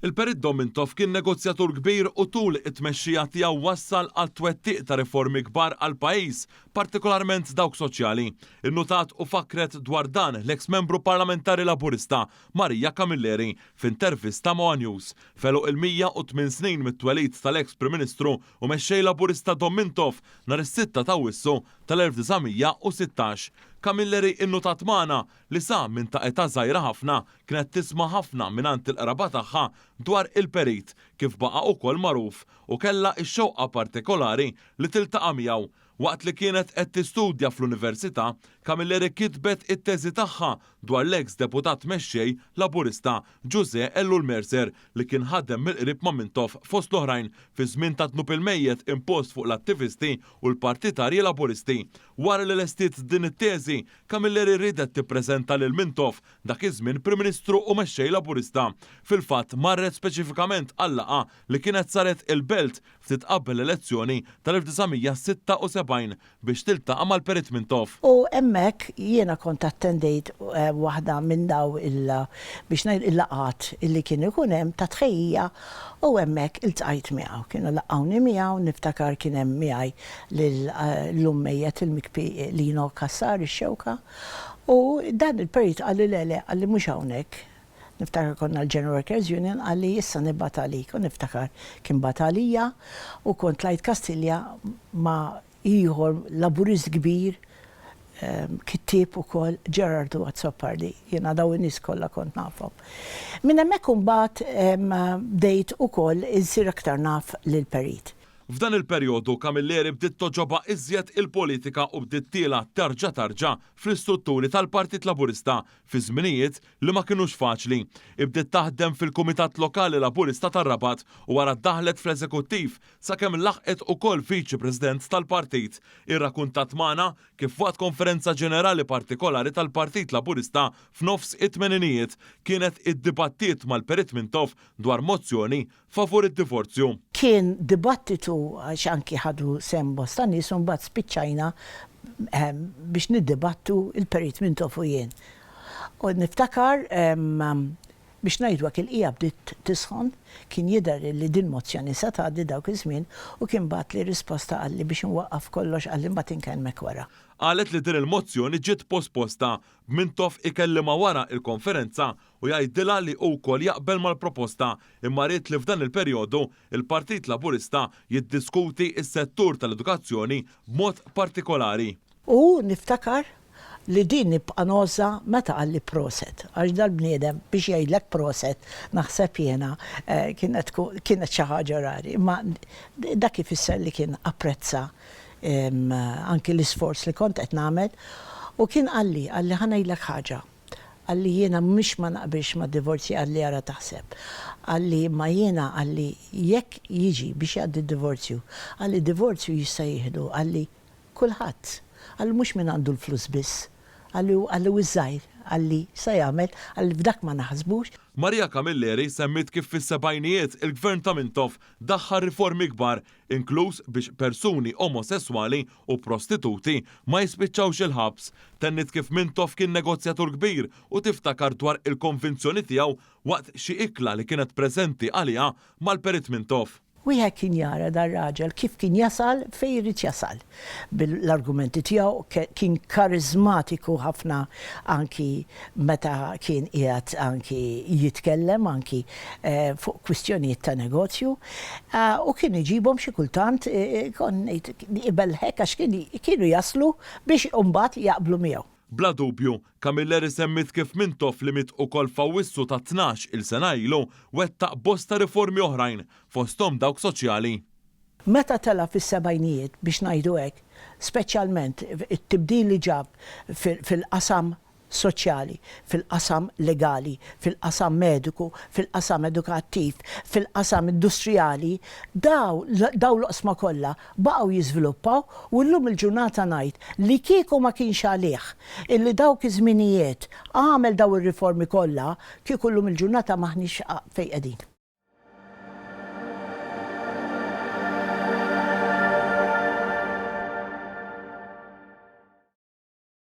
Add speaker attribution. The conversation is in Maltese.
Speaker 1: Il-Perit Dom Mintoff kien negozjatur kbir u tul it-tmexxija tiegħu wassal għat-twettiq ta' riformi kbar għall-pajjiż, partikolarment dawk soċjali. Innutat u fakkret dwar dan l-eks Membru Parlamentari Laburista Maria Camilleri f'intervista ma' one News. F'għeluq il-108 snin mit-twelid tal-eks Prim Ministru u Mexxej Laburista Dom Mintoff nhar is-sitta t'Awwissu tal-1916, Camilleri innutat magħna li sa minn ta' età żgħira ħafna kienet tisma' ħafna mingħand il-qraba tagħha dwar il-perit, kif baqa' ukoll magħruf, u kellha x-xewqa partikolari li tiltaqa' miegħu. Waqt li kienet qed tistudja fl-Università, Camilleri kitbet it-teżi tagħha dwar l-eks Deputat Mexxej Laburista, Ġużè Ellul Mercer, li kien ħadem mill-qrib ma' Mintoff fost l-oħrajn fiż-żmien tad-dnub il-mejjet impost fuq l-attivisti u l-partitarji Laburisti. Wara li lestiet din it-teżi, Camilleri riedet tippreżenta lil Mintoff, dak iż-żmien Prim Ministru u Mexxej Laburista. Fil-fatt marret speċifikament għal-laqgħa li kienet saret il-Belt ftit qabel l-elezzjoni tal-1976 biex tiltaqa' mal-Perit Mintoff.
Speaker 2: U hemmhekk jiena kont attendejt waħda minn daw il biex ngħid il-laqgħat illi kien ikun hemm ta' tħejjija u hemmhekk iltqajt miegħu. Kienu laqqgħuni miegħu, niftakar kien hemm miegħi lil llum mejjet il-mikpi Lino Cassar ix-Xewka u dan il-perit qalli le le qalli mhux hawnhekk. Niftakar konna l-General Workers Union qalli issa nibgħat għalik u niftakar kien bagħat għalija u kont tlajt Kastilja ma' ieħor Laburist kbir kittieb ukoll Gerardo Azzopardi. Jiena dawn in-nies kollha kont nafhom. Minn hemmhekk imbagħad bdejt ukoll insir aktar naf lill-Perit.
Speaker 1: F'dan il-perjodu Camilleri bdiet togħġobha iżjed il-politika u bdiet tielgħa tarġa' tarġa' fl-istrutturi tal-Partit Laburista fi żminijiet li ma kinux faċli. Hi bdiet taħdem fil-Kumitat Lokali Laburista tar-Rabat u wara ddaħlet fl-Eżekuttiv sakemm laħqet ukoll Viċi President tal-Partit. Hi rrakuntat magħna kif waqt konferenza ġenerali partikolari tal-Partit Laburista f'nofs it-tmeninijiet kienet iddibattiet mal-Perit Mintoff dwar mozzjoni favur id-divorzju.
Speaker 2: Kien dibattitu għax anki ħadu sehem bosta nies u mbagħad spiċċajna biex niddibattu il-Perit Mintoff u jien. U niftakar biex ngħidu hekk il-qiegħa bdiet tisħon, kien jidher li din mozzjoni se tgħaddi dawk iż-żmien u kien bagħatli risposta qalli biex inwaqqaf kollox qalli mbagħad inkellmek wara.
Speaker 1: Qalet li din il-mozzjoni ġiet posposta, b'Mintoff ikellimha wara il-konferenza u jgħidilha li hu wkoll jaqbel mal-proposta imma ried li f'dan il-perjodu il-Partit Laburista jiddiskuti s-settur tal-edukazzjoni b'mod partikolari.
Speaker 2: U niftakar li din nibqa' ngħożżha meta qalli proset, għax dal-bniedem biex jgħidlek proset naħseb jiena kienet tkun kienet xi ħaġa rari, imma dak ifisser li kien apprezza anki l-isforz li kont qed nagħmel u kien qalli, qalli ħa ngħidlek ħaġa, Qalli jiena mhux ma naqbilx mad-divorzji qalli ara taħseb. Qalli imma jiena qalli jekk jiġi biex jgħaddi d-divorzju, qalli divorzju jista' jieħdu qalli kulħadd. Qalli mhux min għandu l-flus biss. Qalli u qalli u ż-żgħir qalli se jagħmel, qalli f'dak ma naħsbux.
Speaker 1: Maria Camilleri semmiet kif fis-sebgħinijiet il-Gvern ta' Mintoff daħħal riformi kbar inkluż biex persuni omosesswali u prostituti ma jispiċċawx il-ħabs. Tenniet kif Mintoff kien negozjatur kbir u tiftakar dwar il-konvinzjoni tiegħu waqt xi ikla li kienet preżenti għaliha mal-Perit Mintoff.
Speaker 2: Wieħed kien jara dar-raġel kif kien jasal fejn irid jasal bil-argumenti tiegħu, kien kariżmatiku ħafna anki meta kien qiegħed anki jitkellem anki fuq kwistjonijiet ta' negozju. U kien iġibhom xi kultant kont ngħid ibellħek għax kienu jaslu biex imbagħad jaqblu miegħu.
Speaker 1: Bla dubju, Camilleri semmiet kif Mintoff li miet ukoll f'Awwissu ta' 12 il sena ilu wettaq bosta riformi oħrajn, fosthom dawk soċjali.
Speaker 2: Meta tela' fis-sebgħinijiet, biex ngħidu hekk, speċjalment it-tibdil li ġab fil-qasam soċjali, fil-qasam legali, fil-qasam mediku, fil-qasam edukattiv, fil-qasam industrijali, dawn l-oqsma kollha baqgħu jiżviluppaw u llum il-ġurnata ngħid li kieku ma kienx għalih illi dawk iż-żminijiet għamel dawn ir-riformi kollha, kieku llum il-ġurnata m'aħniex fejn qegħdin.